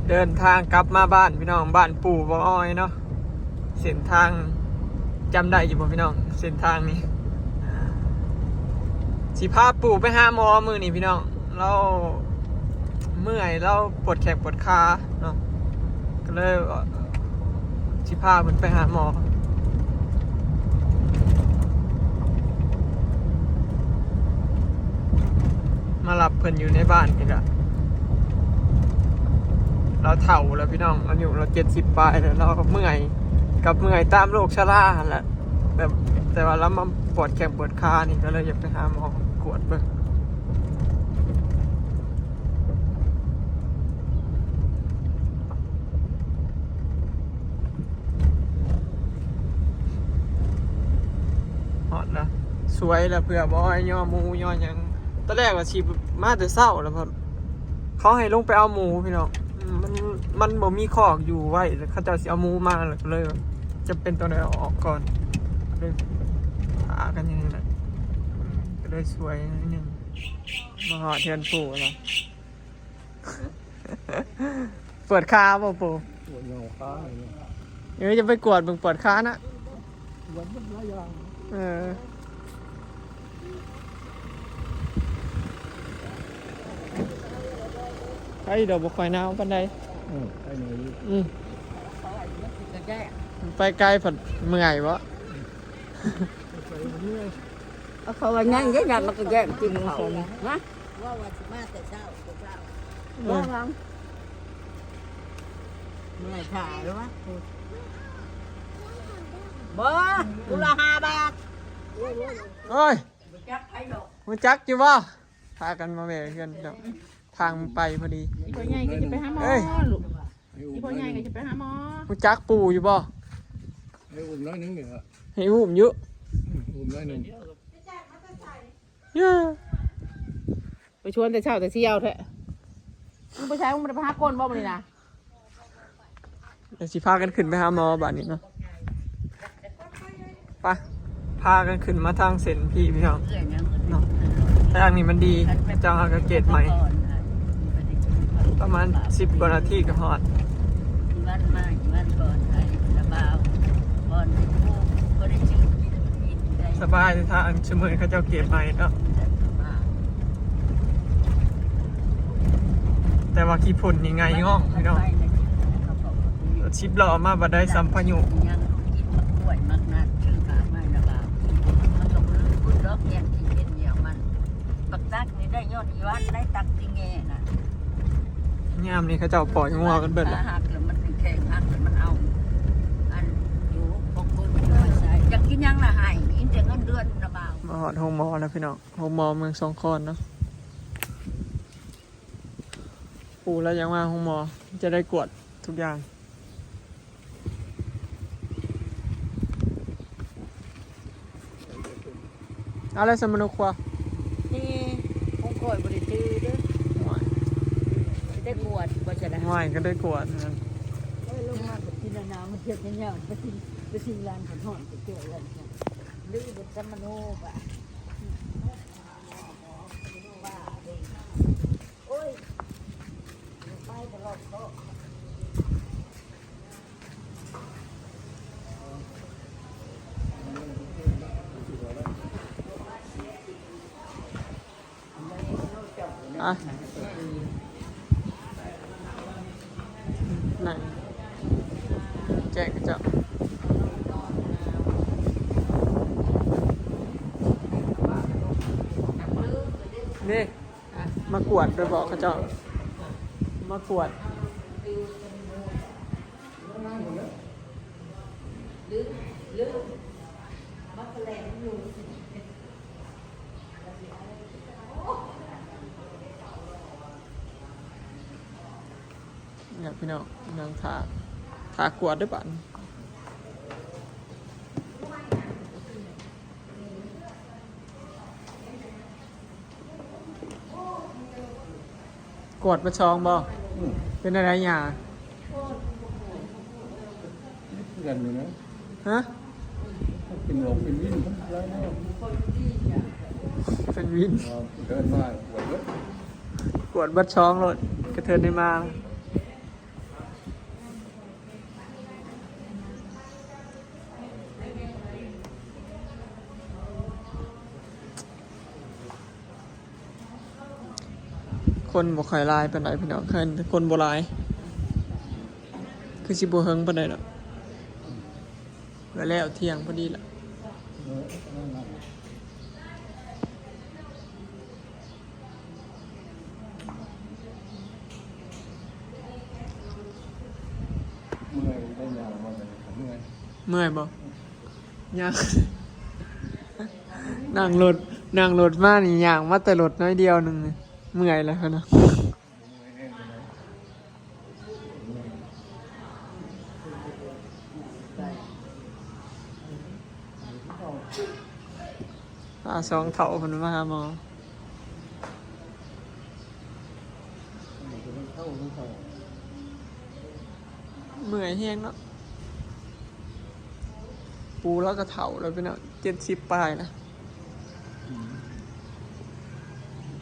ເດີນທາງກັບມາບ້ານພີ່ນ້ອງ ບ້ານປູ່ບໍ່ອ້ອຍເນາະ. ເສັ້ນທາງ ຈຳໄດ້ຢູ່ບໍ່ພີ່ນ້ອງ? ເສັ້ນທາງນີ້ ຊິພາປູ່ໄປຫາໝໍມື້ນີ້ພີ່ນ້ອງ. ລາວເມື່ອຍ ລາວປວດແຂ້ງປວດຂາເນາະ ກໍເລີຍຊິພາເພິ່ນໄປຫາໝໍ. ມາຮັບເພິ່ນຢູ່ໃນບ້ານນີ້ລະ. ລາວເຖົ້າແລ້ວພີ່ນ້ອງ ອາຍຸລາວເຈັດສິບປາຍແລ້ວ ລາວກໍເມື່ອຍ ກັບເມື່ອຍຕາມໂລກຊະລາຫັ້ນແຫຼະ. ແບບ ແຕ່ວ່າລາວມາປວດແຂ້ງປວດຂານີ້ ກໍເລີຍຢາກໄປຫາໝໍກວດເບິ່ງ. ຮອດລະ ສວຍລະ ເພື່ອບໍ່ໃຫ້ຍໍໝູຍໍຫຍັງ. ຕອນແລກວ່າຊິມາແຕ່ເຊົ້າລະ ເຂົາໃຫ້ລົງໄປເອົາໝູພີ່ນ້ອງ. ອືມ ມັນ ມັນບໍ່ມີຄອກຢູ່ໄວ້ ແລ້ວເຂົາເຈົ້າຊິເອົາໝູມາ ແລ້ວກໍເລີຍຈຳເປັນຕ້ອງໄດ້ເອົາອອກກ່ອນ ເລີຍພາກັນຢູ່ນີ້ແຫຼະ ກໍເລີຍສວຍໜ້ອຍໜຶ່ງ. ມາຮອດເຮືອນປູ່ລະ. ປວດຂາບໍ່ປູ່? ປວດຫຍໍຂາ. ເອີ ຈະໄປກວດເບິ່ງປວດຂານະ. ກວດເບິດຫຼາຍຢ່າງ. ເອີ ໄປດອກ ບໍ່ຄ່ອຍໜາວປານໃດ. ເອີ ໄປໜ້ອຍຢູ່. ອືມ ໄປໄກພັດເມື່ອຍບໍ່? ເຂົາວ່າຍັງເດ້ ມັນກໍແຍກກິນເຂົານະ. ວ່າວ່າຊິມາແຕ່ເຊົ້າ ແຕ່ເຊົ້າ. ເອີ ວ່າຫຍັງ? ເມື່ອຍຂາຫຼືວະ? ບໍ່ ຜູ້ລະຫ້າບາດ. ໂອ້ຍ ຮູ້ຈັກຢູ່ບໍ່? ພາກັນມາແວ່ເຮືອນເຈົ້າ ທາງໄປພໍດີ. ອີ່ພໍ່ໃຫຍ່ກໍຈະໄປຫາໝໍ ເອີຍ ລູກ ອີ່ພໍ່ໃຫຍ່ກໍຈະໄປຫາໝໍ. ຮູ້ຈັກປູ່ຢູ່ບໍ່? ໃຫ້ອຸ້ມໜ້ອຍໜຶ່ງນີ້ລະ ໃຫ້ອຸ້ມຢູ່ ອືມ ອຸ້ມໜ້ອຍໜຶ່ງ. ເອີ ໄປຊວນແຕ່ເຊົ້າແຕ່ສ່ຽວແທ້. ມຶງໄປໃສ? ມຶງບໍ່ໄດ້ໄປຫາຄົນບໍ່ມື້ນີ້ນະ? ດຽວຊິພາກັນຂຶ້ນໄປຫາໝໍບາດນີ້ເນາະ. ໄປ ພາກັນຂຶ້ນມາທາງເສັ້ນພີ້ພີ່ນ້ອງເນາະ. ທາງນີ້ມັນດີ ເຈົ້າຫາກະເກດໃໝ່ ປະມານສິບກວ່ານາທີກໍຮອດ. ສະບາຍ ທາງຊຸມເມີເຂົາເຈົ້າເກດໃໝ່ເນາະ. ແຕ່ວ່າຂີ້ຝຸ່ນນີ້ໄງ່ງອງພີ່ນ້ອງ. ສິບລໍ້ມາບັດໄດ້ສຳພາຍຸ ຍັງກິນໝາກກ້ວຍໝາກນັດ ຊື່ຂາຍມາລະບາດ. ມັນກໍບໍ່ລືມບຸນດອກ ແກງຂີ້ເຫັນຫຍັງມັນ. ບັກຕັກນີ້ໄດ້ຍ້ອນອີຫວັນໄດ້ຕັກຕິແງ່ນະ. ຍາມນີ້ເຂົາເຈົ້າປ່ອຍງົວກັນເບິດແລ້ວ. ຂາຫັກແລ້ວມັນແຂງຫັກແລ້ວມັນເອົາ ອັນຢູ່ຂອງເພິ່ນໄປໃສ່. ຢາກກິນຫຍັງລະໃຫ້ ກິນແຕ່ເງິນເດືອນລະບ່າວ. ມາຮອດໂຮງໝໍແລ້ວພີ່ນ້ອງ ໂຮງໝໍເມືອງສອງຄອນເນາະ. ປູ່ລະຢາກມາໂຮງໝໍ ຈະໄດ້ກວດທຸກຢ່າງ. ເອົາແລ້ວ ສະມະນຸຄົວ ນີ້ ຂອງຂ້ອຍບໍ່ໄດ້ຈື່ເດີ. ໂອ້ຍ ໄດ້ກວດບໍ່? ຈະໄດ້ ໂອ້ຍ ກໍໄດ້ກວດນັ້ນ. ໂອ້ຍ ລົງມາກໍກິນນ້ຳ ມັນເຮັດໃຫ້ຍາກ ໄປຊິງ ໄປຊິງລານ ຮ້ອນ ໄປເຈີລານ ລືເບິດ ສະມະໂນບາດ. ອ່ະ ນັ້ນ ແຈ້ງເຂົາເຈົ້າ ນີ້ ມາກວດໂດຍບອກເຂົາເຈົ້າ ມາກວດ. ນີ້ພີ່ນ້ອງ ນັ່ງຖ້າ ຖ້າກວດເດີບາດນີ້. ກວດປະຊອງບໍ່? ອືມ ເປັນແນວໃດຫຍ້າ? ຄືກັນຢູ່ນະ. ຮະ? ເປັນຫວກເປັນວິນ ເປັນວິນ ເອີ ເດີນມາກວດເບິດ ກວດເບິດຊອງໂລດ ກະເທີນໄດ້ມາ. ຄົນບໍ່ຄ່ອຍຫຼາຍປານໃດພີ່ນ້ອງ ຄົນບໍ່ຫຼາຍ ຄືຊິບໍ່ເຫິງປານໃດດອກ ກໍແລ້ວທ່ຽງພໍດີລະ. ເມື່ອຍໄດ້ຍ່າງມາແຕ່ເມື່ອຍ ເມື່ອຍບໍ່? ຍ່າງ ນັ່ງລົດ ນັ່ງລົດມານີ້ ຍ່າງມາແຕ່ລົດໜ້ອຍດຽວໜຶ່ງນີ້ ເມື່ອຍແລ້ວເນາະ. ພາສອງເຖົ້າເພິ່ນມາຫາໝໍ. ເມື່ອຍແຮງເນາະ. ປູລາວກໍເຖົ້າແລ້ວພີ່ນ້ອງ ເຈັດສິບປາຍລະ. ອືມ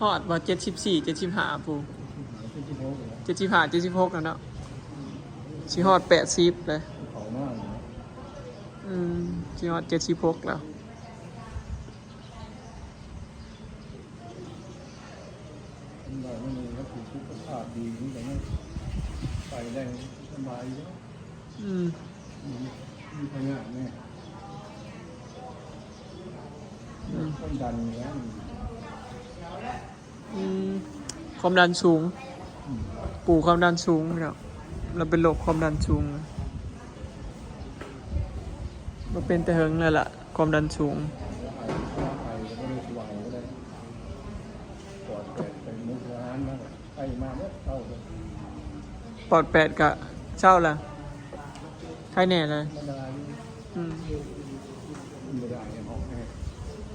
ຮອດບໍ່ ເຈັດສິບສີ່ ເຈັດສິບຫ້າ ປູ? ເຈັດສິບຫ້າ ເຈັດສິບຫົກແລ້ວເນາະ. ອືມ ຊິຮອດແປດສິບແລ້ວ. ເຂົ້າມາແລ້ວເນາະ. ອືມ ຊິຮອດເຈັດສິບຫົກແລ້ວ. ເພິ່ນວ່າມັນມີ ມັນເປັນສຸຂະພາບດີ ມັນກໍຍັງໄປໄດ້ສະບາຍຢູ່. ອືມ ອືມ ມີພະຍາດແນ່. ອືມ ຄວາມດັນນີ້ແຫຼະ. ອືມ ຄວາມດັນສູງ. ອືມ ປູຄວາມດັນສູງເນາະ. ລາວເປັນໂລກຄວາມດັນສູງ ມາເປັນແຕ່ເຫິງແລ້ວລະ ຄວາມດັນສູງ. ປອດແປດກໍເຊົາແລ້ວ. ໄຄແນ່ລະ. ອືມ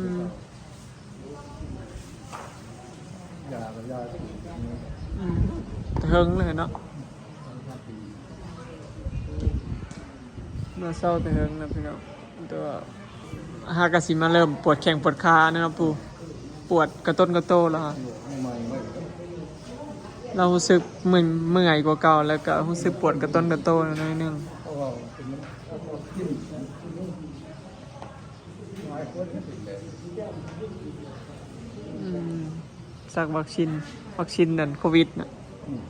ອືມ ຢາກໍຢາ. ອືມ ແຕ່ເຫິງເລີຍເນາະ. ມາເຊົາແຕ່ເຫິງແລ້ວພີ່ນ້ອງ ແຕ່ວ່າຫາກະຊິມາເລີ່ມປວດແຂ້ງປວດຂາແລ້ວເນາະປູ. ປວດກະຕົ້ນກະໂຕແລ້ວ ລາວຮູ້ສຶກເມື່ອຍ ເມື່ອຍກວ່າເກົ່າ ແລ້ວກະຮູ້ສຶກປວດກະຕົ້ນກະໂຕໜ້ອຍໜຶ່ງ. ອືມ ສັກວັກຊິນ ວັກຊິນນັ້ນໂຄວິດນະ. ອືມ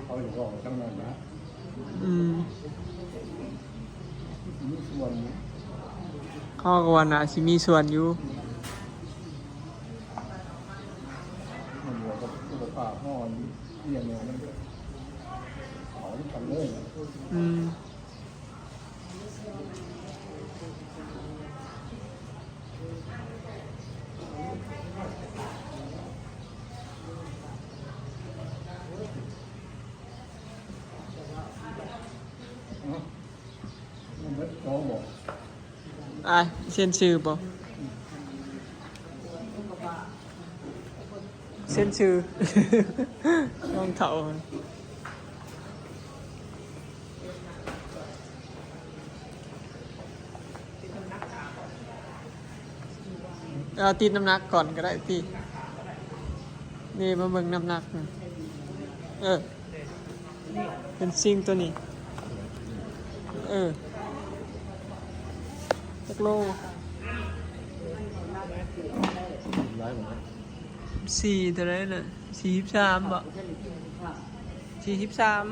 ເຂົາເວົ້າຈັ່ງນັ້ນນະ. ອືມ ມີສ່ວນຢູ່ ເຮົາກໍວ່າໜ້າຊິມີສ່ວນຢູ່. ມັນບໍ່ ກໍສຸຂະພາບເຮົາອັນນີ້ ມັນກໍເອົານຳກັນເລີຍ. ອືມ ອ້າຍ ເຊັນຊື່ບໍ່? ເຊັນຊື່ ນ້ອງເຖົ້າ. ເອົາຕິດນ້ຳໜັກກ່ອນກໍໄດ້ຕິ. ນີ້ມາເບິ່ງນ້ຳໜັກ. ເອີ ເປັນຊິງໂຕນີ້. ເອີ ຈັກໂລ? ສີ່ເທົ່າໃດນະ? ສີ່ສິບສາມບໍ? ສີ່ສິບສາມ.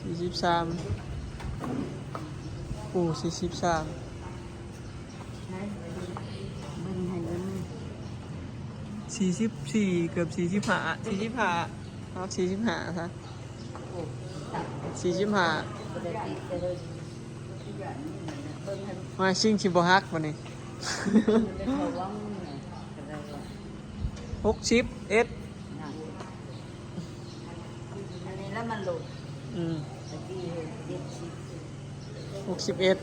ສີ່ສິບສາມ ໂອ້ ສີ່ສິບສາມ. ເບິ່ງໃຫ້ເບິ່ງ ສີ່ສິບສີ່ ເກືອບສີ່ສິບຫ້າ ສີ່ສິບຫ້າ ເອົາສີ່ສິບຫ້າຊະ ສີ່ສິບຫ້າ. ວ່າຊິງຊິບໍ່ຫັກບັດນີ້. ຫົກສິບເອັດ ອັນນີ້ລະມັນລົງ. ອືມ ຕະກີ້ເຈັດສິບ ຫົກສິບເອັດ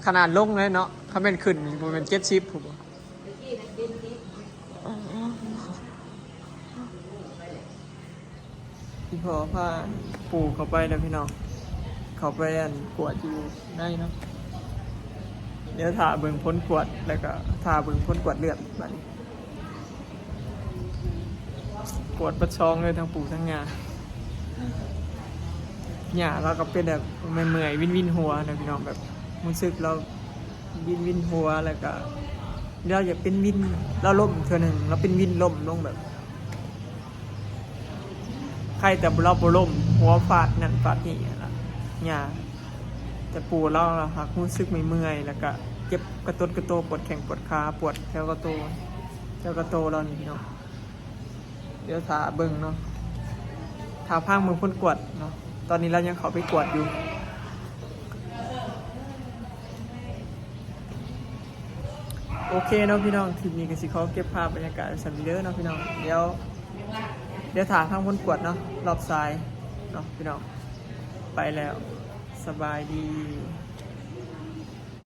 ຂະໜາດລົງເລີຍເນາະ. ຄັນແມ່ນຂຶ້ນນີ້ບໍ່ແມ່ນເຈັດສິບພຸ້ນບໍ? ຕະກີ້ນະເຈັດສິບ. ອີ່ພໍ່ພາປູເຂົ້າໄປແລ້ວພີ່ນ້ອງ ເຂົ້າໄປ ອັນ ກວດຢູ່ໃນເນາະ. ດຽວຖ້າເບິ່ງຜົນກວດ ແລ້ວກໍຖ້າເບິ່ງຜົນກວດເລືອດບັດນີ້. ປວດເບິດສອງເລີຍ ທັງປູທັງຍ່າ. ຍ່າລາວກໍເປັນແບບເມື່ອຍໆ ວິນໆຫົວນະພີ່ນ້ອງ ແບບ ຮູ້ສຶກລາວວິນໆຫົວ ແລ້ວກະລາວຢາກເປັນວິນ ລາວລົ້ມເທື່ອໜຶ່ງ ລາວເປັນວິນລົ້ມລົງແບບ ໃຄແຕ່ລາວບໍ່ລົ້ມຫົວຟາດນັ້ນຟາດນີ້ຫັ້ນລະ ຍ່າ ແຕ່ປູ່ລາວຫາກຮູ້ສຶກເມື່ອຍໆ ແລ້ວກະເຈັບກະຕົດກະໂຕ ປວດແຂ້ງປວດຂາ ປວດແຖວກະໂຕ ແຖວກະໂຕລາວນີ້ເນາະ. ດຽວຖ້າເບິ່ງເນາະ ຖ້າຟັງເບິ່ງຜົນກວດເນາະ ຕອນນີ້ລາວຍັງເຂົ້າໄປກວດຢູ່. ໂອເຄເນາະພີ່ນ້ອງ ຄລິບນີ້ກະຊິຂໍເກັບພາບບັນຍາກາດໄວ້ສ່ຳນີ້ເດີເນາະພີ່ນ້ອງ. ດຽວ ດຽວຖ້າຟັງຜົນກວດເນາະ ລອບສາຍເນາະພີ່ນ້ອງ. ໄປແລ້ວ ສະບາຍດີ.